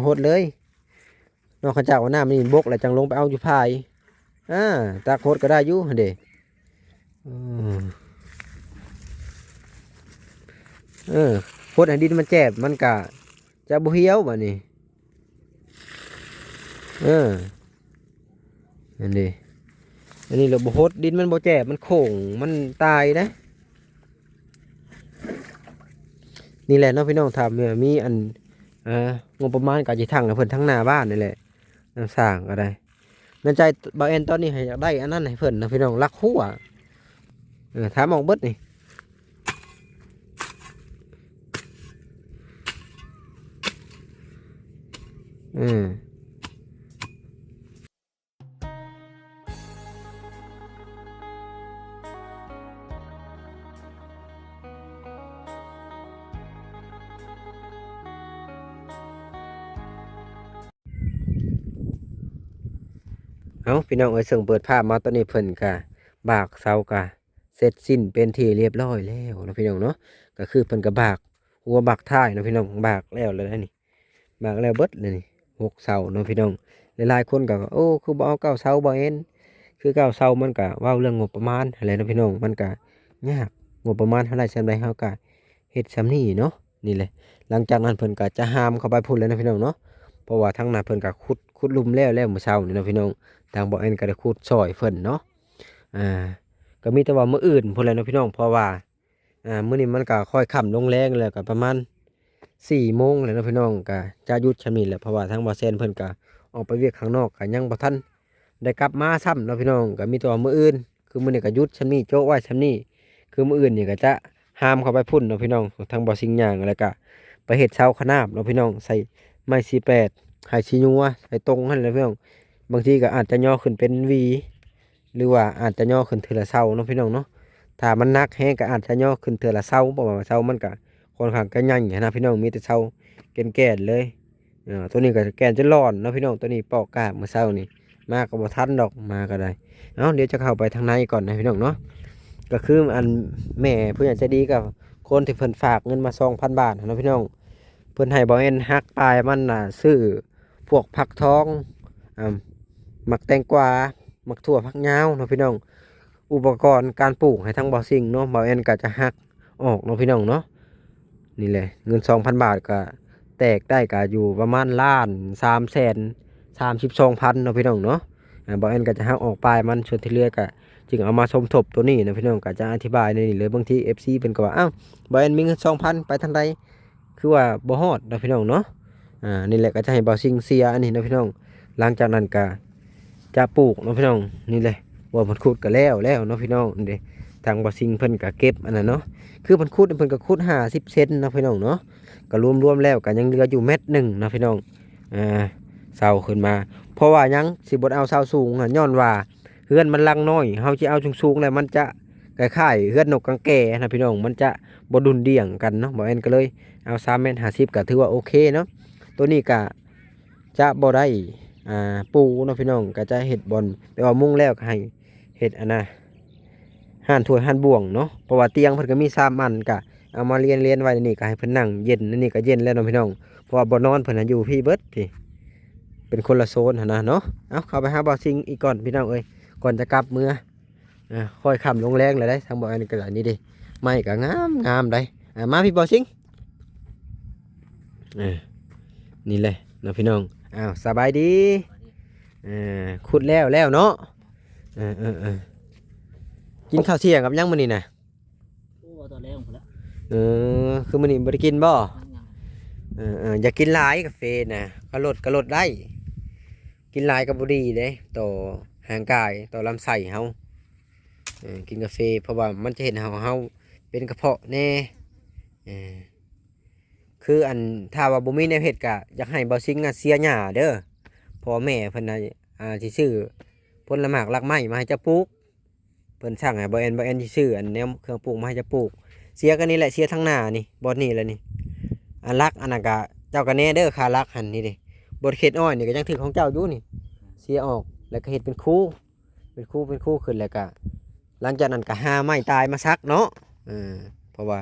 ຫົດເລີຍເນາະ. ເຂົາເຈົ້າເອົານ້ຳນີ້ບົກແລ້ວຈັ່ງລົງໄປເອົາຢູ່ພາຍ. ອາ ຕັກຫົດກໍໄດ້ຢູ່ຫັ້ນເດ. ເອີ ເອີ ຫົດໃຫ້ດິນມັນແຈບ ມັນກະຈະບໍ່ຫ່ຽວບາດນີ້. ເອີ ນັ້ນເດ ອັນນີ້ລະບໍ່ຫົດ ດິນມັນບໍ່ແຈບ ມັນໂຄ້ງ ມັນຕາຍເດ້. ນີ້ແຫຼະເນາະພີ່ນ້ອງ ຖ້າເມື່ອມີອັນ ເອີ ງົບປະມານກໍຊິທັງໃຫ້ເພິ່ນທັງໜ້າບ້ານນີ້ແຫຼະ ນຳສ້າງກໍໄດ້. ໃນໃຈບ່າວແອນຕອນນີ້ໃຫ້ ຢາກໄດ້ອັນນັ້ນໃຫ້ເພິ່ນນະພີ່ນ້ອງ ຫຼັກຮົ້ວ. ເອີ ຖາມອອກເບິດນີ້ ເອີ. ເອົ້າ ພີ່ນ້ອງເອີຍ ເຊິ່ງເປີດພາບມາຕອນນີ້ເພິ່ນກະບາກເສົາກະເສັດສິ້ນເປັນທີ່ລຽບຮ້ອຍແລ້ວເນາະພີ່ນ້ອງເນາະ. ກະຄືເພິ່ນກະບາກຫົວບາກທ້າຍເນາະພີ່ນ້ອງ ບາກແລ້ວແລ້ວນີ້ ບາກແລ້ວເບິດແລ້ວນີ້ ຫົກເສົາເນາະພີ່ນ້ອງ. ຫຼາຍໆຄົນກະ ໂອ້ ຄືບໍ່ເອົາເກົ້າເສົາ ບ່າວແອນ ຄືເກົ້າເສົາມັນກະເວົ້າເລື່ອງງົບປະມານຫັ້ນແຫຼະເນາະພີ່ນ້ອງ ມັນກະຍາກ ງົບປະມານເຮົາໄດ້ສ່ຳໃດເຮົາກະເຮັດສ່ຳນີ້ເນາະ. ນີ້ແຫຼະ ຫຼັງຈາກນັ້ນເພິ່ນກໍຈະຫາມເຂົ້າໄປພຸ້ນແຫຼະເນາະພີ່ນ້ອງເນາະ ເພາະວ່າທາງນັ້ນເພິ່ນກໍຂຸດ ຂຸດຫຼຸມແລ້ວ ແລ້ວມື້ເຊົ້ານີ້ເນາະພີ່ນ້ອງ. ທາງບ່າວແອນກໍໄດ້ຂຸດຊ່ອຍເພິ່ນເນາະ. ອ່າ ກໍມີແຕ່ວ່າມື້ອື່ນພຸ້ນແຫຼະເນາະພີ່ນ້ອງ ເພາະວ່າ ອ່າ ມື້ນີ້ມັນກໍຄ່ອຍຄ່ຳລົງແລງແລ້ວ ກໍປະມານສີ່ໂມງແລ້ວເນາະພີ່ນ້ອງ ກໍຈະຢຸດຊ່ຳນີ້ແຫຼະ ເພາະວ່າທາງບ່າວແຊນເພິ່ນກໍອອກໄປວຽກຂ້າງນອກ ກໍຍັງບໍ່ທັນ ໄດ້ກັບມາຊ້ຳເນາະພີ່ນ້ອງ ກໍມີແຕ່ວ່າມື້ອື່ນ ຄືມື້ນີ້ກໍຢຸດຊ່ຳນີ້ ໂຈະໄວ້ຊ່ຳນີ້ ຄືມື້ອື່ນນີ້ກໍຈະຫາມເຂົ້າໄປພຸ້ນເນາະພີ່ນ້ອງ ທາງບ່າວຊິງຍ່າງ ແລ້ວກໍໄປເຮັດເສົາຂະໜາບເນາະພີ່ນ້ອງ ໃສ່ໄມ້ສີ່ແປດ ໃຫ້ຊິຍົວ ໃສ່ຕົງຫັ້ນແຫຼະພີ່ນ້ອງ. ບາງທີກໍອາດຈະຍໍຂຶ້ນເປັນຫວີ ຫຼືວ່າອາດຈະຍໍຂຶ້ນເທື່ອລະເສົາເນາະພີ່ນ້ອງເນາະ. ຖ້າມັນໜັກແຮງກໍອາດຈະຍໍຂຶ້ນເທື່ອລະເສົາ ເພາະວ່າເສົາມັນກໍຄ່ອນຂ້າງຈະໃຫຍ່ຫັ້ນນະພີ່ນ້ອງ ມີແຕ່ເສົາແກ່ນໆເລີຍ. ເອີ ໂຕນີ້ກໍແກ່ນຈົນຫຼອນເນາະພີ່ນ້ອງ ໂຕນີ້ປອກກາບມື້ເຊົ້ານີ້ ມາກໍບໍ່ທັນດອກ ມາກໍໄດ້. ເອົ້າ ດຽວຈະເຂົ້າໄປທາງໃນກ່ອນນະພີ່ນ້ອງເນາະ. ກໍຄືອັນແມ່ຜູ້ໃຫຍ່ໃຈດີ ກັບຄົນທີ່ເພິ່ນຝາກເງິນມາສອງພັນບາດຫັ້ນນະພີ່ນ້ອງ ເພິ່ນໃຫ້ບ່າວແອນຫັກປາຍມັນນະ ຊື້ພວກຜັກທອງ ອ່າ ໝາກແຕງກວາ ໝາກຖົ່ວ ຜັກຍາວເນາະພີ່ນ້ອງ. ອຸປະກອນການປູກໃຫ້ທາງບ່າວຊິງເນາະ ບ່າວແອນກໍຈະຫັກອອກເນາະພີ່ນ້ອງເນາະ. ນີ້ແຫຼະ ເງິນສອງພັນບາດກໍແຕກໄດ້ກໍຢູ່ປະມານລ້ານສາມແສນສາມສິບສອງພັນເນາະພີ່ນ້ອງເນາະ. ອ່າ ບ່າວແອນກໍຈະຫັກອອກປາຍມັນ ສ່ວນທີ່ເຫຼືອກໍຈຶ່ງເອົາມາສົມທົບໂຕນີ້ເນາະພີ່ນ້ອງ ກໍຈະອະທິບາຍໃນນີ້ເລີຍ. ບາງທີເອັຟຊີເພິ່ນກໍວ່າ ອ້າວ ບ່າວແອນມີເງິນສອງພັນ ໄປທາງໃດ ຄືວ່າບໍ່ຮອດເນາະພີ່ນ້ອງເນາະ. ອ່າ ນີ້ແຫຼະ ກໍຈະໃຫ້ບ່າວຊິງເສຍອັນນີ້ເນາະພີ່ນ້ອງ ຫຼັງຈາກນັ້ນກໍຈະປູກເນາະພີ່ນ້ອງ. ນີ້ແຫຼະ ວ່າເພິ່ນຂຸດກໍແລ້ວແລ້ວເນາະພີ່ນ້ອງ. ນີ້ເດ້ ທາງບ່າວຊິງເພິ່ນກໍເກັບອັນນັ້ນເນາະ ຄືເພິ່ນຂຸດ ເພິ່ນກໍຂຸດຫ້າສິບເຊັນເນາະພີ່ນ້ອງເນາະ. ກໍລວມໆແລ້ວກໍຍັງເຫຼືອຢູ່ແມັດໜຶ່ງເນາະພີ່ນ້ອງ. ອ່າ ເສົາຂຶ້ນມາ ເພາະວ່າຫຍັງຊິບໍ່ໄດ້ເອົາເສົາສູງຫັ້ນ ຍ້ອນວ່າເຮືອນມັນຫຼັງນ້ອຍ ເຮົາຊິເອົາສູງໆແລ້ວມັນຈະ ຄ້າຍໆເຮືອນນົກກາງແກນະພີ່ນ້ອງ ມັນຈະບໍ່ດຸ່ນດ່ຽງກັນເນາະ. ບ່າວແອນກໍເລີຍເອົາສາມແມັດຫ້າສິບ ກໍຖືວ່າໂອເຄເນາະ. ໂຕນີ້ກະຈະບໍ່ໄດ້ ອ່າ ປູເນາະພີ່ນ້ອງ ກະຈະເຮັດບ່ອນ ແຕ່ວ່າມຸງແລ້ວກະໃຫ້ເຮັດອັນນະ ຮ້ານຖ້ວຍຮ້ານບ່ວງເນາະ ເພາະວ່າຕຽງເພິ່ນກະມີສາມອັນ ກະເອົາມາລຽນໆໄວ້ໃນນີ້ ກະໃຫ້ເພິ່ນນັ່ງເຢັນ ໃນນີ້ກະເຢັນແລ້ວເນາະພີ່ນ້ອງ ເພາະວ່າບ່ອນນອນເພິ່ນຫັ້ນຢູ່ພີ້ເບິດພີ້ ເປັນຄົນລະໂຊນຫັ້ນນະເນາະ. ເອົາ ເຂົ້າໄປຫາບ່າວຊິງອີກກ່ອນພີ່ນ້ອງເອີຍ ກ່ອນຈະກັບເມືອ. ອ່າ ຄ່ອຍຄ່ຳລົງແລງແລ້ວເດ້ ທາງບ່ອນອັນນີ້ກໍໄດ້ ນີ້ເດ້ ໄມ້ກໍງາມໆໄດ໋. ອ່າ ມາພີ້ບ່າວຊິງ ເອີ ນີ້ແຫຼະເນາະພີ່ນ້ອງ. ອ້າວ ສະບາຍດີ ເອີ ຂຸດແລ້ວແລ້ວເນາະ. ເອີໆໆ ກິນເຂົ້າທ່ຽງກັບຫຍັງມື້ນີ້ນະ? ໂອ້ ເອົາຕອນແລງພຸ້ນລະ. ເອີ ຄືມື້ນີ້ບໍ່ໄດ້ກິນບໍ່? ຍັງໆ ເອີໆ ຢ່າກິນຫຼາຍກາເຟນະ ກະລົດ ກະລົດໄດ້ ກິນຫຼາຍກໍບໍ່ດີເດ້ ຕໍ່ຮ່າງກາຍ ຕໍ່ລຳໄສ້ເຮົາ. ເອີ ກິນກາເຟ ເພາະວ່າມັນຈະເຮັດໃຫ້ເຮົາ ເຮົາເປັນກະເພາະແດ່. ເອີ ຄືອັນ ຖ້າວ່າບໍ່ມີແນວເຮັດ ກະຢາກໃຫ້ບ່າວຊິງນະເສຍຫຍ້າເດີ ເພາະວ່າແມ່ເພິ່ນນະ ອ່າ ຊິຊື້ຜົນລະໝາກລາກໄມ້ມາໃຫ້ເຈົ້າປູກ. ເພິ່ນສັ່ງໃຫ້ບ່າວແອນ ບ່າວແອນຊິຊື້ອັນແນວເຄື່ອງປູກມາໃຫ້ເຈົ້າປູກ. ເສຍກໍນີ້ແຫຼະ ເສຍທາງໜ້ານີ້ ບ່ອນນີ້ແຫຼະນີ້. ອັນຫຼັກອັນນັ້ນກະເຈົ້າກະແນ່ເດີ ຄາຫຼັກຫັ້ນນີ້ເດ້. ບ່ອນເຂດອ້ອຍນີ້ກະຍັງຖືກຂອງເຈົ້າຢູ່ນີ້. ເສຍອອກ ແລ້ວກະເຮັດເປັນຄູ ເປັນຄູ ເປັນຄູຂຶ້ນ ແລ້ວກະຫຼັງຈາກນັ້ນກະຫາໄມ້ຕາຍມາສັກເນາະ. ເອີ ເພາະວ່າ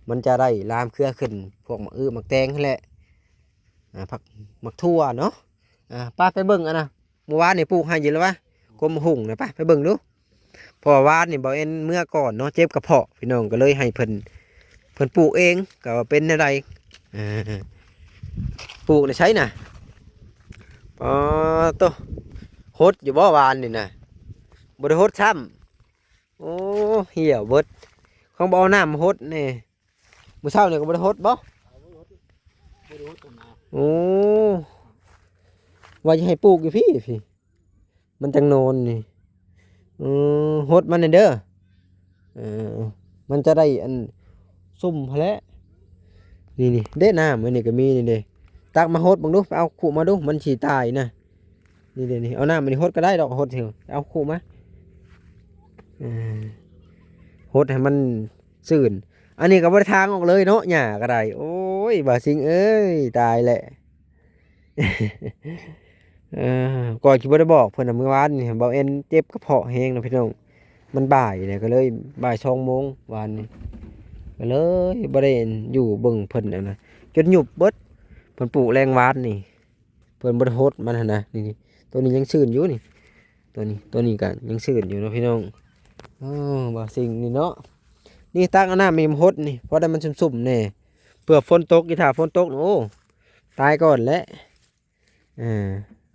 ມັນຈະໄດ້ລາມເຄືອຂຶ້ນ ພວກໝາກອຶໝາກແຕງຫັ້ນແຫຼະ. ອ່າ ຜັກ ໝາກຖົ່ວເນາະ. ອ່າ ໄປ ໄປເບິ່ງອັນນະ ມື້ວານນີ້ປູກໃຫ້ຢູ່ແລ້ວວະ ກົມຫຸ່ງນະ ໄປ ໄປເບິ່ງດູ. ເພາະວ່າວານນີ້ບ່າວແອນເມືອກ່ອນເນາະ ເຈັບກະເພາະ ພີ່ນ້ອງ ກໍເລີຍໃຫ້ເພິ່ນ ເພິ່ນປູກເອງ ກໍວ່າເປັນແນວໃດ. ເອີ ປູກໃນໃສນະ? ປາໂຕ ຫົດຢູ່ບໍ່ວານນີ້ນະ? ບໍ່ໄດ້ຫົດຊ້ຳ. ໂອ້ ຫ່ຽວເບິດ ຄອງບໍ່ເອົານ້ຳຫົດແດ່. ມື້ເຊົ້ານີ້ກໍບໍ່ໄດ້ຫົດບໍ່? ບໍ່ໄດ້ຫົດ ບໍ່ໄດ້ຫົດ ໂອ້ ວ່າຈະໃຫ້ປູກຢູ່ພີ້ ພີ້ ມັນຈັ່ງນອນນີ້. ເອີ ຫົດມັນແດ່ເດີ ເອີ ມັນຈະໄດ້ອັນຊຸ່ມຫັ້ນແຫຼະ. ນີ້ໆ ເດ້ ນ້ຳອັນນີ້ກໍມີນີ້ເດ້ ຕັກມາຫົດເບິ່ງດູ ໄປເອົາຄຸມາດູ ມັນຊິຕາຍນະ. ນີ້ເດ້ນີ້ ເອົານ້ຳອັນນີ້ຫົດກໍໄດ້ດອກ ຫົດເຖວ ເອົາຄຸມາ ເອີ ຫົດໃຫ້ມັນຊື່ນ. ອັນນີ້ກໍບໍ່ໄດ້ຖາງອອກເລີຍເນາະ ຫຍ້າກໍໄດ້. ໂອ້ຍ ບ່າວຊິງເອີຍ ຕາຍແຫຼະ. ເອີ ກ່ອນຊິບໍ່ໄດ້ບອກເພິ່ນນະ ມື້ວານນີ້ບ່າວແອນເຈັບກະເພາະແຮງເນາະ ພີ່ນ້ອງ. ມັນບ່າຍແລ້ວ ກໍເລີຍບ່າຍສອງໂມງວານນີ້ ກໍເລີຍບໍ່ໄດ້ຢູ່ເບິ່ງເພິ່ນຫັ້ນນະ ຈົນຫຍຸບເບິດ. ເພິ່ນປູກແລງວານນີ້ ເພິ່ນບໍ່ໄດ້ຫົດມັນຫັ້ນນະ. ນີ້ໆ ໂຕນີ້ຍັງຊື່ນຢູ່ນີ້ ໂຕນີ້ ໂຕນີ້ກໍຍັງຊື່ນຢູ່ເນາະ ພີ່ນ້ອງ. ເອີ ບ່າວຊິງນີ້ເນາະ ນີ້ ຕັກເອົານ້ຳນີ້ມາຫົດນີ້ ພໍໄດ້ມັນຊຸ່ມໆແດ່ ເພື່ອຝົນຕົກ ອີຖ້າຝົນຕົກນີ້ ໂອ້ ຕາຍກ່ອນແຫຼະ. ເອີ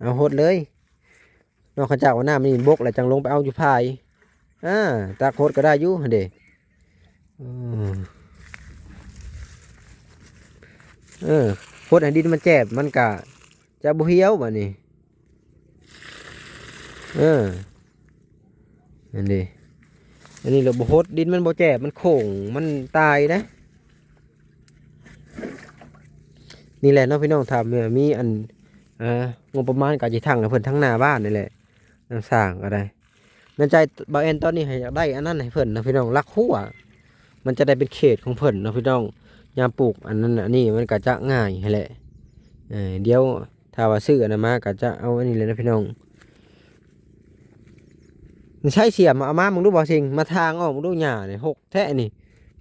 ເອົາຫົດເລີຍ ນອກຈາກວ່ານ້ຳນີ້ບົກແລ້ວ ຈັ່ງລົງໄປເອົາຢູ່ພາຍ. ອ່າ ຕັກຫົດກໍໄດ້ຢູ່ຫັ້ນເດ. ເອີ ເອີ ຫົດໃຫ້ດິນມັນແຈບ ມັນກະຈະບໍ່ຫ່ຽວບາດນີ້. ເອີ ນັ້ນເດ ອັນນີ້ລະບໍ່ຫົດ ດິນມັນບໍ່ແຈບ ມັນໂຄ້ງ ມັນຕາຍເດ້. ນີ້ແຫຼະເນາະພີ່ນ້ອງ ຖ້າເມື່ອມີອັນ ເອີ ງົບປະມານກໍຊິທັງໃຫ້ເພິ່ນທັງໜ້າບ້ານນີ້ແຫຼະ ນຳສ້າງກໍໄດ້. ໃນໃຈບ່າວແອນຕອນນີ້ໃຫ້ຢາກໄດ້ອັນນັ້ນໃຫ້ເພິ່ນນະພີ່ນ້ອງ ຫຼັກຮົ້ວ ມັນຈະໄດ້ເປັນເຂດຂອງເພິ່ນເນາະພີ່ນ້ອງ. ຍາມປູກອັນນັ້ນອັນນີ້ມັນກໍຈະງ່າຍຫັ້ນແຫຼະ. ເອີ ດຽວຖ້າວ່າຊື້ອັນນັ້ນມາກໍຈະເອົາອັນນີ້ແຫຼະນະພີ່ນ້ອງ. ໃຊ້ສຽມເອົາມາເບິ່ງດູ ບ່າວຊິງ ມາຖາງອອກເບິ່ງດູ ຫຍ້ານີ້ຫົກແທ້ນີ້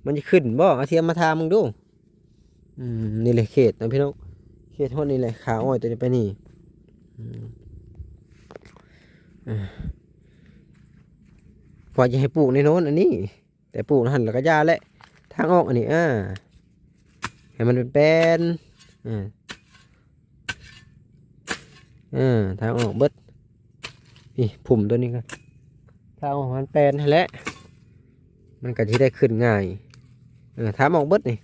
ມັນຈະຂຶ້ນບໍ່? ເອົາສຽມມາຖາງເບິ່ງດູ. ອືມ ນີ້ແຫຼະເຂດເນາະພີ່ນ້ອງ ເຂດຮອດນີ້ແຫຼະ ຂາອ້ອຍໂຕນີ້ໄປນີ້. ອືມ ອ່າ ວ່າຈະໃຫ້ປູກໃນໂນ້ນອັນນີ້ ແຕ່ປູກຫັ້ນແລ້ວກໍຢ່າແຫຼະ. ທາງອອກອັນນີ້ ອ່າ ໃຫ້ມັນເປັນແປນ ອ່າ ເອີ ທາງອອກເບິດ. ນີ້ ພຸ້ມໂຕນີ້ກໍ ທາງອອກມັນແປນຫັ້ນແຫຼະ ມັນກໍຊິໄດ້ຂຶ້ນງ່າຍ. ເອີ ທາງອອກເບິດນີ້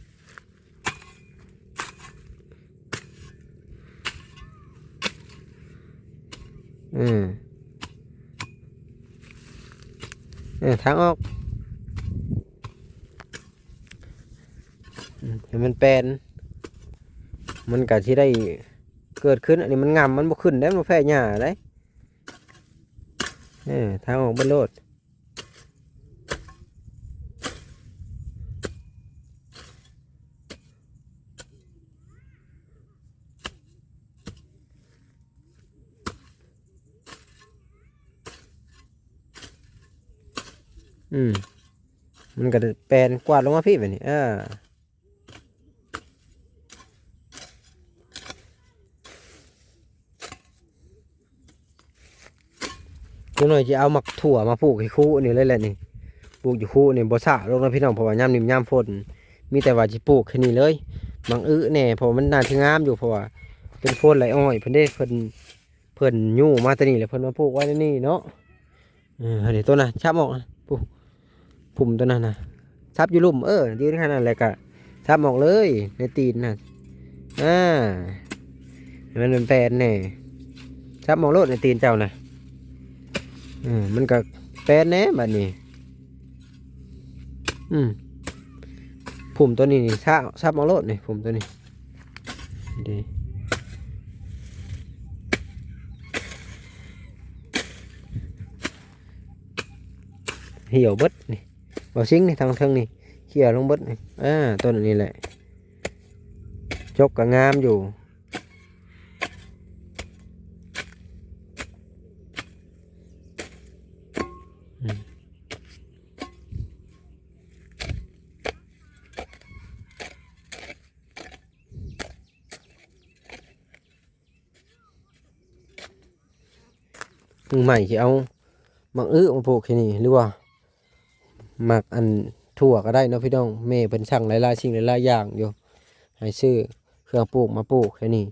ເອີ ເອີ ທາງອອກ. ອືມ ໃຫ້ມັນແປນ ມັນກະຊິໄດ້ເກີດຂຶ້ນ. ອັນນີ້ມັນງຳ ມັນບໍ່ຂຶ້ນເດ້ ມັນບໍ່ແຜ່ຫຍ້າເດ້. ເອີ ທາງອອກເບິດໂລດ. ອືມ ມັນກໍໄດ້ແປນກວາດລົງມາພີ້ບາດນີ້. ເອີ ຈັກໜ່ອຍຊິເອົາໝາກຖົ່ວມາປູກໃຫ້ຄູນີ້ເລີຍແຫຼະນີ້. ປູກຢູ່ຄູນີ້ບໍ່ຊະລົງນະພີ່ນ້ອງ ເພາະວ່າຍາມນີ້ຍາມຝົນ ມີແຕ່ວ່າຊິປູກແຄ່ນີ້ເລີຍ. ໝາກອຶແດ່ ເພາະວ່າມັນໜ້າຊິງາມຢູ່ ເພາະວ່າເປັນໂພນໄລ່ອ້ອຍເພິ່ນເດ້ ເພິ່ນ ເພິ່ນຍູ້ມາແຕ່ນີ້ແລ້ວເພິ່ນມາປູກໄວ້ໃນນີ້ເນາະ. ເອີ ອັນນີ້ໂຕນະ ສັບອອກນະ ປູ ພຸ້ມໂຕນັ້ນນະ ສັບຢູ່ລຸ່ມ. ເອີ ຢືນຂະໜາດນັ້ນແຫຼະກະສັບອອກເລີຍໃນຕີນນະ. ອ່າ ໃຫ້ມັນແປນໆແດ່ ສັບອອກໂລດໃນຕີນເຈົ້ານະ. ເອີ ມັນກະແປນແດ່ບາດນີ້. ອືມ ພຸ້ມໂຕນີ້ນີ້ ສະ ສັບອອກໂລດນີ້ ພຸ້ມໂຕນີ້. ດີ ຫ່ຽວເບິດນີ້ ບໍ່ຊິງນີ້ ທາງເທິງນີ້ ເຂ່ຍລົງເບິດນີ້. ອ່າ ຕົ້ນນີ້ແຫຼະ ຈົກກໍງາມຢູ່. ອືມ. ມື້ໃໝ່ຊິເອົາໝາກອຶມາປູກທີ່ນີ້ ຫຼືວ່າໝາກອັນຖົ່ວກໍໄດ້ເນາະພີ່ນ້ອງ. ແມ່ເພິ່ນສັ່ງຫຼາຍໆສິ່ງຫຼາຍໆຢ່າງຢູ່ ໃຫ້ຊື້ເຄື່ອງປູກມາປູກທີ່ນີ້.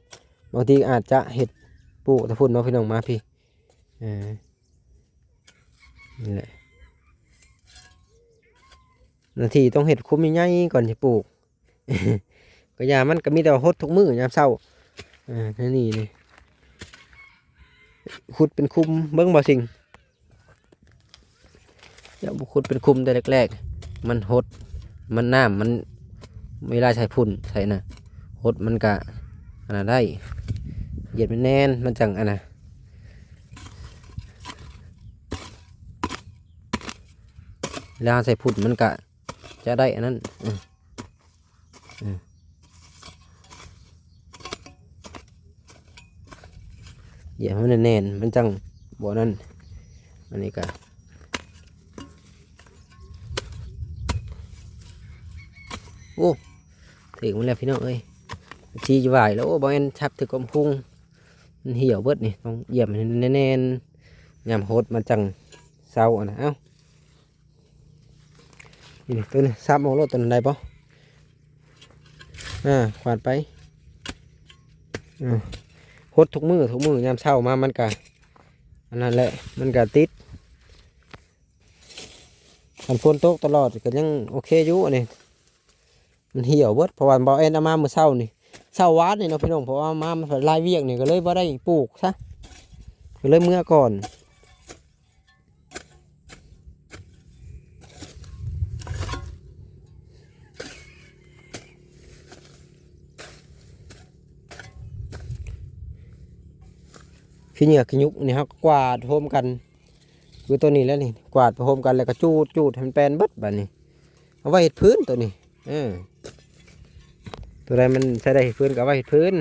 ບາງທີອາດຈະເຮັດປູກແຕ່ພຸ້ນເນາະພີ່ນ້ອງ ມາພີ້. ເອີ ນີ້ແຫຼະ ໜ້າທີ່ຕ້ອງເຮັດຄຸມໃຫຍ່ໆກ່ອນຊິປູກ. ກໍຢ່າ ມັນກໍມີແຕ່ວ່າຫົດທຸກມື້ຍາມເຊົ້າ. ເອີ ໃນນີ້ນີ້ ຂຸດເປັນຂຸມ ເບິ່ງບໍ່ຊິງ. ຢ່າບໍ່ຂຸດເປັນຂຸມແຕ່ແລກໆ ມັນຫົດ ມັນ ນ້ຳມັນ ເວລາໃສ່ຝຸ່ນໃສ່ນະ ຫົດມັນກະອັນນັ້ນໄດ້ ຢຽດມັນແໜ້ນ ມັນຈັ່ງອັນນະ ເວລາເຮົາໃສ່ຝຸ່ນມັນກະຈະໄດ້ອັນນັ້ນ. ອື ອື ຢຽດໃຫ້ມັນແໜ້ນໆ ມັນຈັ່ງບໍ່ນັ້ນ. ອັນນີ້ກະ ໂອ້ ຖືກມັນແລ້ວພີ່ນ້ອງເອີຍ ທີ່ຈະຫວາຍແລ້ວ. ໂອ້ ບໍ່ແມ່ນສັບຖືກກຳຄຸງ ມັນຫ່ຽວເບິດນີ້ ຕ້ອງຢຽບໃຫ້ແໜ້ນໆ ຍາມຫົດມັນຈັ່ງເຊົາ. ອັນນະ ເອົ້າ ນີ້ ໂຕນີ້ສັບອອກໂລດ ໂຕນັ້ນໄດ້ບໍ່? ອາ ຂວາດໄປ. ອາ ຫົດທຸກມື້ ທຸກມື້ຍາມເຊົ້າມາມັນກະອັນນັ້ນແຫຼະ ມັນກະຕິດ. ຄັນຝົນຕົກຕະຫຼອດກໍຍັງໂອເຄຢູ່ ອັນນີ້ມັນຫ່ຽວເບິດ ເພາະວ່າບ່າວແອນເອົາມາມື້ເຊົ້ານີ້ ເຊົ້າວານນີ້ເນາະພີ່ນ້ອງ ເພາະວ່າມາມັນຫຼາຍວຽກນີ້ ກໍເລີຍບໍ່ໄດ້ປູກຊະ ກໍເລີຍເມືອກ່ອນ. ຂີ້ເຫຍື້ອຂີ້ຍຸກນີ້ ເຮົາກະກວາດໂຮມກັນ ຄືໂຕນີ້ແຫຼະນີ້ ກວາດໄປໂຮມກັນ ແລ້ວກໍຈູດ ຈູດໃຫ້ມັນແປນເບິດບາດນີ້ ເອົາໄວ້ເຮັດພື້ນໂຕນີ້. ເອີ ໂຕໃດມັນໃຊ້ໄດ້ເຮັດພື້ນກໍເອົາໄວ້ເຮັດພື້ນ.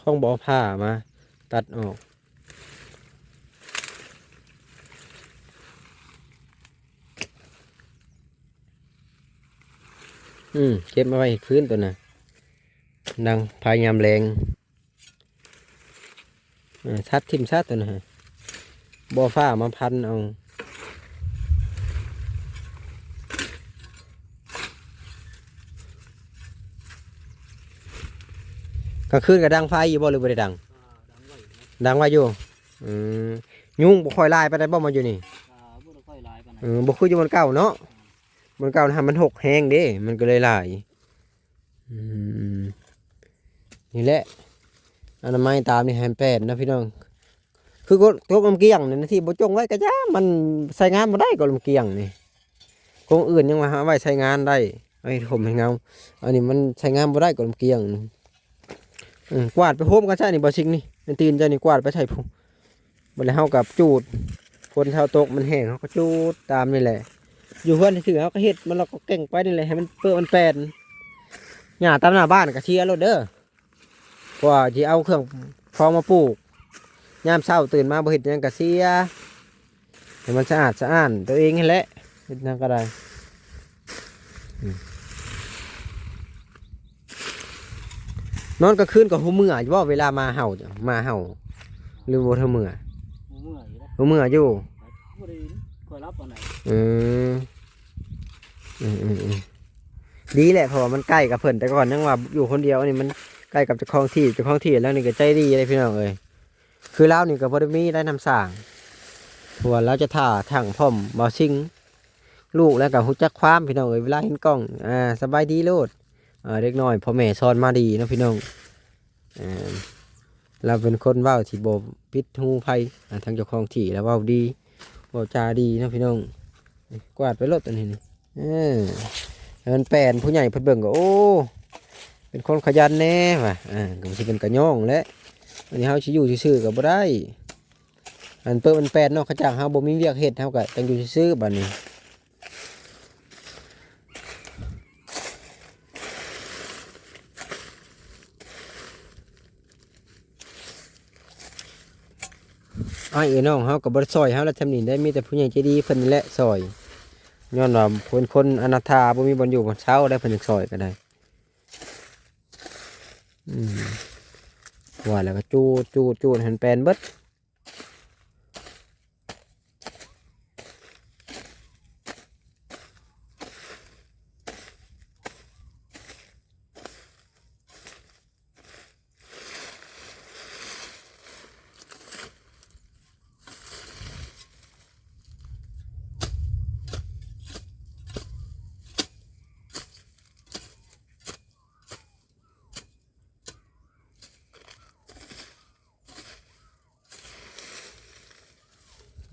ຄອງບໍ່ເອົາຜ້າມາຕັດອອກ. ອືມ ເກັບມາໄວ້ເຮັດພື້ນໂຕນະ ດັງໄຟຍາມແລງ. ເອີ ສັດຖິ້ມຊະໂຕນະ ບໍ່ຟ້າມາພັນເອົາ. ກາງຄືນກໍດັງໄຟຢູ່ບໍ່ ຫຼືບໍ່ໄດ້ດັງ? ອ່າ ດັງໄວ້ຢູ່ ດັງໄວ້ຢູ່. ອືມ ຍຸງບໍ່ຄ່ອຍຫຼາຍປານໃດບໍ່ ມາຢູ່ນີ້? ອ່າ ບໍ່ໄດ້ຄ່ອຍຫຼາຍປານໃດ. ເອີ ບໍ່ຄືຢູ່ບ່ອນເກົ່າເນາະ. ບ່ອນເກົ່າຫັ້ນມັນຮົກແຮງເດ້ ມັນກໍເລີຍຫຼາຍ. ອືມ ນີ້ແຫຼະ ອະນາໄມຕາມນີ້ໃຫ້ມັນແປນເນາະພີ່ນ້ອງ. ຄືກົກນ້ຳກ້ຽງນີ້ນະ ທີ່ບໍ່ຈົ່ງໄວ້ກະຢ່າ ມັນໃຊ້ງານບໍ່ໄດ້ ກົກນ້ຳກ້ຽງນີ້. ກົກອື່ນຍັງວ່າເອົາໄວ້ໃຊ້ງານໄດ້ ເອົາໄວ້ຫົ່ມໃຫ້ເງົາ ອັນນີ້ມັນໃຊ້ງານບໍ່ໄດ້ ກົກນ້ຳກ້ຽງນີ້. ເອີ ກວາດໄປໂຮມກັນຊະນີ້ ບໍ່ສິ່ງນີ້ ຕີນເຈົ້ານີ້ກວາດໄປໃສ່ພຸ້ນ. ບັດແລ້ວເຮົາກໍຈູດ ຝົນເຊົາຕົກມັນແຫ້ງ ເຮົາກໍຈູດຕາມນີ້ແຫຼະ. ຢູ່ເຮືອນຊື່ໆ ເຮົາກໍເຮັດມັນລອກໆແກ່ງໄປນີ້ແຫຼະ ໃຫ້ມັນເປີະມັນແປນ. ຫຍ້າຕາມໜ້າບ້ານກໍເສຍໂລດເດີ ເພາະວ່າຊິເອົາເຄື່ອງຂອງມາປູກ ຍາມເຊົ້າຕື່ນມາບໍ່ເຮັດຫຍັງກໍເສຍ. ໃຫ້ມັນສະອາດສະອ້ານຕົວເອງຫັ້ນແຫຼະ ເຮັດຫຍັງກໍໄດ້. ອືມ ນອນກາງຄືນກໍຮູ້ເມື່ອຢູ່ບໍ່ ເວລາໝາເຫົ່າ ໝາເຫົ່າ ຫຼືບໍ່ຮູ້ເມື່ອ? ຮູ້ເມື່ອຢູ່ເດ້ ຮູ້ເມື່ອຢູ່ ບໍ່ໄດ້ຄ່ອຍຫຼັບປານໃດ. ເອີ ເອີ ເອີ ເອີ ດີແຫຼະ ເພາະວ່າມັນໃກ້ກັບເພິ່ນ. ແຕ່ກ່ອນຍັງວ່າຢູ່ຄົນດຽວ ອັນນີ້ມັນໃກ້ກັບເຈົ້າຂອງທີ່ ເຈົ້າຂອງທີ່ແລ້ວນີ້ກໍໃຈດີເດ້ພີ່ນ້ອງເອີຍ. ຄືລາວນີ້ກໍບໍ່ໄດ້ມີລາຍນາມສ້າງ ເພາະວ່າລາວຈະຖ້າທັງພ້ອມບ່າວຊິງ ລູກແລ້ວກໍຮູ້ຈັກຄວາມ ພີ່ນ້ອງເອີຍ. ເວລາເຫັນກ້ອງ ອ່າ ສະບາຍດີໂລດ. ອ່າ ເດັກນ້ອຍພໍ່ແມ່ສອນມາດີເນາະພີ່ນ້ອງ. ອ່າ ລາວເປັນຄົນເວົ້າທີ່ບໍ່ປິດຫູໃຜ ອ່າ ທາງເຈົ້າຂອງທີ່ລາວເວົ້າດີ ເວົ້າຈາດີເນາະພີ່ນ້ອງ. ກວາດໄປໂລດຕົວນີ້ນີ້. ເອີ ໃຫ້ມັນແປນ ຜູ້ໃຫຍ່ເພິ່ນເບິ່ງກໍ ໂອ້ ເປັນຄົນຂະຫຍັນແດ່ວ່າ. ອ່າ ກໍຊິເປັນກະຍ້ອງແຫຼະ ອັນນີ້ເຮົາຊິຢູ່ຊື່ໆກໍບໍ່ໄດ້. ອັນເປີະມັນແປນເນາະ ຂະຈ້າງເຮົາບໍ່ມີວຽກເຮັດ ເຮົາກໍຈັ່ງຢູ່ຊື່ໆບາດນີ້. ອ້າຍເອີຍ ນ້ອງເຮົາກໍບໍ່ໄດ້ຊ່ອຍເຮົາລະ ຊ່ຳນີ້ໄດ້ ມີແຕ່ຜູ້ໃຫຍ່ໃຈດີເພິ່ນນີ້ແຫຼະຊ່ອຍ. ຍ້ອນວ່າເພິ່ນຄົນອະນາຖາ ບໍ່ມີບ່ອນຢູ່ບ່ອນເຊົາໄດ໋ ເພິ່ນຈັ່ງຊ່ອຍກໍໄດ້. ອືມ ວ່າແລ້ວກໍຈູດ ຈູດ ຈູດໃຫ້ມັນແປນເບິດ.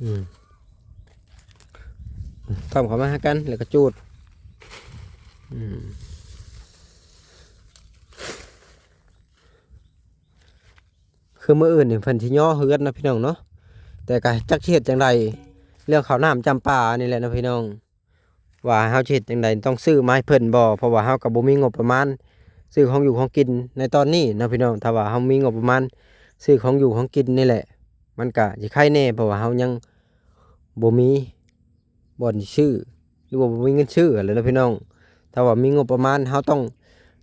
ອືມ ຕ້ອມເຂົ້າມາຫາກັນ ແລ້ວກໍຈູດ. ອືມ ຄືມື້ອື່ນນີ້ເພິ່ນຊິຍໍເຮືອນເນາະ ພີ່ນ້ອງເນາະ, ແຕ່ກໍຈັກຊິເຮັດຈັ່ງໃດ ເລື່ອງເຂົ້ານ້ຳຈຳປານີ້ແຫຼະເນາະ ພີ່ນ້ອງ. ວ່າເຮົາຊິເຮັດຈັ່ງໃດ ຕ້ອງຊື້ມາໃຫ້ເພິ່ນບໍ່ ເພາະວ່າເຮົາກໍບໍ່ມີງົບປະມານຊື້ຂອງຢູ່ຂອງກິນໃນຕອນນີ້ເນາະ ພີ່ນ້ອງ. ຖ້າວ່າເຮົາມີງົບປະມານຊື້ຂອງຢູ່ຂອງກິນນີ້ແຫຼະ ມັນກະຊິໄຄແດ່ ເພາະວ່າເຮົາຍັງບໍ່ມີບ່ອນຊິຊື້ ຫຼືວ່າບໍ່ມີເງິນຊື້ຫັ້ນແຫຼະເນາະ ພີ່ນ້ອງ. ຖ້າວ່າມີງົບປະມານ ເຮົາຕ້ອງ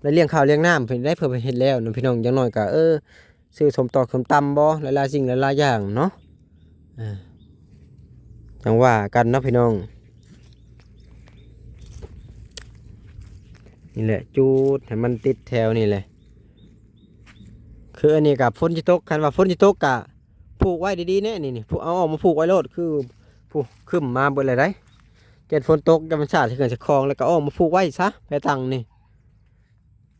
ໄດ້ລ້ຽງເຂົ້າລ້ຽງນ້ຳເພິ່ນໄດ້ ເພື່ອເຮັດແລ້ວເນາະ ພີ່ນ້ອງ. ຢ່າງໜ້ອຍກໍ ເອີ ຊື້ສົ້ມຕອກສົ້ມຕຳບໍ່ ຫຼາຍໆສິ່ງຫຼາຍໆຢ່າງເນາະ. ອ່າ ຈັ່ງວ່າກັນເນາະ ພີ່ນ້ອງ. ນີ້ແຫຼະ ຈູດໃຫ້ມັນຕິດແຖວນີ້ແຫຼະ. ຄືອັນນີ້ກໍຝົນຊິຕົກ ຄັນວ່າຝົນຊິຕົກກໍຜູກໄວ້ດີໆແນ່ ນີ້ໆ ຜູກ ເອົາອອກມາຜູກໄວ້ໂລດ. ຄື ຜູກ ຄຶ້ມມາເບິດແລ້ວໃດ໋ ຢ້ານຝົນຕົກ ຢ້ານມັນສາດໃສ່ເຄື່ອງໃສ່ຂອງ ແລ້ວກໍເອົາອອກມາຜູກໄວ້ຊະ ແພຕັງນີ້.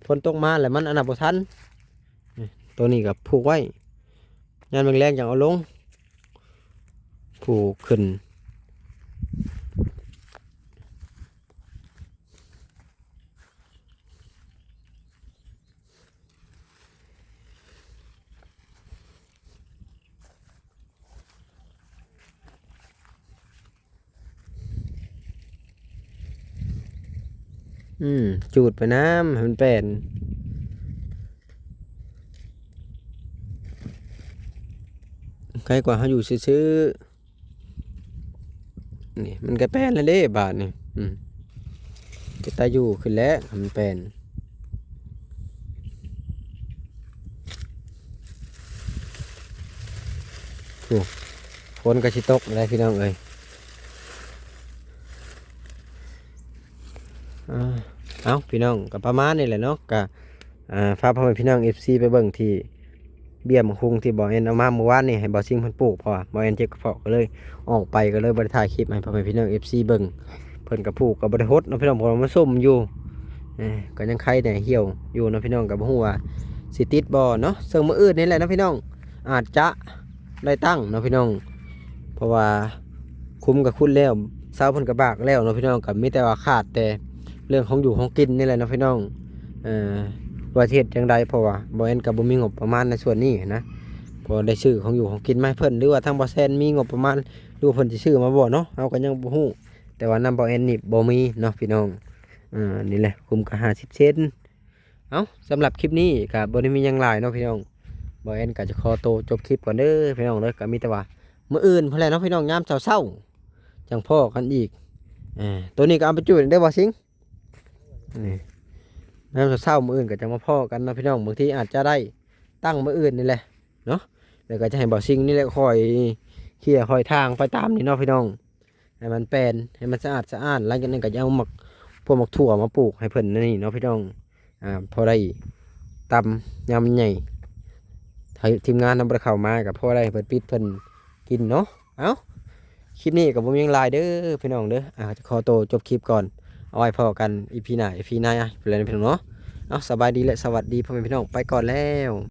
ຝົນຕົກມາແລ້ວມັນອັນນັ້ນບໍ່ທັນ. ນີ້ ໂຕນີ້ກໍຜູກໄວ້ ຍາມແລງໆຈັ່ງເອົາລົງ ຜູກຂຶ້ນ. ອືມ ຈູດໄປນຳໃຫ້ມັນແປນ. ໄກກວ່າເຮົາຢູ່ຊື່ໆ. ນີ້ມັນກໍແປນແລ້ວເດ້ບາດນີ້. ອືມ ເປັນຕາຢູ່ຂຶ້ນແລ້ວ ມັນແປນ. ໂອ້ ຝົນກໍຊິຕົກແລ້ວ ພີ່ນ້ອງເອີຍ. ອ່າ ເອົ້າ ພີ່ນ້ອງ ກໍປະມານນີ້ແຫຼະເນາະ. ກໍ ອ່າ ພາພໍ່ແມ່ພີ່ນ້ອງເອັຟຊີໄປເບິ່ງທີ່ເບ້ຍໝາກຫຸ່ງທີ່ບ່າວແອນເອົາມາມື້ວານນີ້ ໃຫ້ບ່າວຊິງເພິ່ນປູກ. ເພາະວ່າບ່າວແອນເຈັບກະເພາະ ກໍເລີຍອອກໄປ ກໍເລີຍບໍ່ໄດ້ຖ່າຍຄລິບໃຫ້ພໍ່ແມ່ພີ່ນ້ອງເອັຟຊີເບິ່ງ. ເພິ່ນກໍຜູກກໍບໍ່ໄດ້ຫົດເນາະ ພີ່ນ້ອງ ເພາະວ່າມັນສົ້ມຢູ່. ເອີ ກໍຍັງໄຄແດ່ ຫ່ຽວຢູ່ເນາະ ພີ່ນ້ອງ. ກໍບໍ່ຮູ້ວ່າຊິຕິດບໍ່ເນາະ. ເຊິ່ງມື້ອື່ນນີ້ແຫຼະເນາະ ພີ່ນ້ອງ ອາດຈະໄດ້ຕັ້ງເນາະ ພີ່ນ້ອງ ເພາະວ່າ ຂຸມກໍຂຸດແລ້ວ ເສົາເພິ່ນກໍບາກແລ້ວເນາະ ພີ່ນ້ອງ. ກໍມີແຕ່ວ່າຂາດແຕ່ເລື່ອງຂອງຢູ່ຂອງກິນນີ້ແຫຼະເນາະ ພີ່ນ້ອງ. ເອີ ວ່າຊິເຮັດຈັ່ງໃດ ເພາະວ່າບ່າວແອນກໍບໍ່ມີງົບປະມານໃນສ່ວນນີ້ນະ ພໍໄດ້ຊື້ຂອງຢູ່ຂອງກິນມາໃຫ້ເພິ່ນ ຫຼືວ່າທາງບ່າວແຊນມີງົບປະມານ ຫຼືວ່າເພິ່ນຊິຊື້ມາບໍ່ເນາະ ເຮົາກໍຍັງບໍ່ຮູ້. ແຕ່ວ່ານຳບ່າວແອນນີ້ບໍ່ມີເນາະ ພີ່ນ້ອງ. ເອີ ນີ້ແຫຼະ ຂຸມກໍຫ້າສິບເຊັນ. ເອົ້າ ສຳລັບຄລິບນີ້ກໍບໍ່ໄດ້ມີຫຍັງຫຼາຍເນາະ ພີ່ນ້ອງ. ບ່າວແອນກໍຈະຂໍໂຕຈົບຄລິບກ່ອນເດີ ພີ່ນ້ອງເດີ. ກໍມີແຕ່ວ່າມື້ອື່ນພຸ້ນແຫຼະເນາະ ພີ່ນ້ອງ ຍາມເຊົ້າໆ ຈັ່ງພໍ້ກັນອີກ. ເອີ ໂຕນີ້ກໍເອົາໄປຈູດເດີ ບ່າວຊິງ. ນີ້ ຍາມເຊົ້າໆ ມື້ອື່ນກໍຈັ່ງມາພໍ້ກັນເນາະ ພີ່ນ້ອງ. ບາງທີອາດຈະໄດ້ຕັ້ງມື້ອື່ນນີ້ແຫຼະເນາະ. ແລ້ວກໍຈະໃຫ້ບ່າວຊິງນີ້ແຫຼະ ຄ່ອຍເຄຍຄ່ອຍຖາງໄປຕາມນີ້ເນາະ ພີ່ນ້ອງ. ໃຫ້ມັນແປນ ໃຫ້ມັນສະອາດສະອ້ານ. ຫຼັງຈາກນັ້ນກໍຈະເອົາໝາກ ພວກໝາກຖົ່ວມາປູກໃຫ້ເພິ່ນໃນນີ້ເນາະ ພີ່ນ້ອງ. ອ່າ ພໍໄດ້ຕຳຍາມມັນໃຫຍ່ ໃຫ້ທີມງານເຮົາບໍ່ໄດ້ເຂົ້າມາ ກໍພໍໄດ້ໃຫ້ເພິ່ນປິດເພິ່ນກິນເນາະ. ເອົ້າ ຄລິບນີ້ກໍບໍ່ມີຫຍັງຫຼາຍເດີ ພີ່ນ້ອງເດີ. ອ່າ ຈະຂໍໂຕຈົບຄລິບກ່ອນ ເອົາໄວ້ພໍ້ກັນອີພີໜ້າ ອີພີໜ້າ ພຸ້ນແຫຼະ ພີ່ນ້ອງເນາະ. ເອົ້າ ສະບາຍດີ ແລະ ສະຫວັດດີ ພໍ່ແມ່ພີ່ນ້ອງ ໄປກ່ອນແລ້ວ.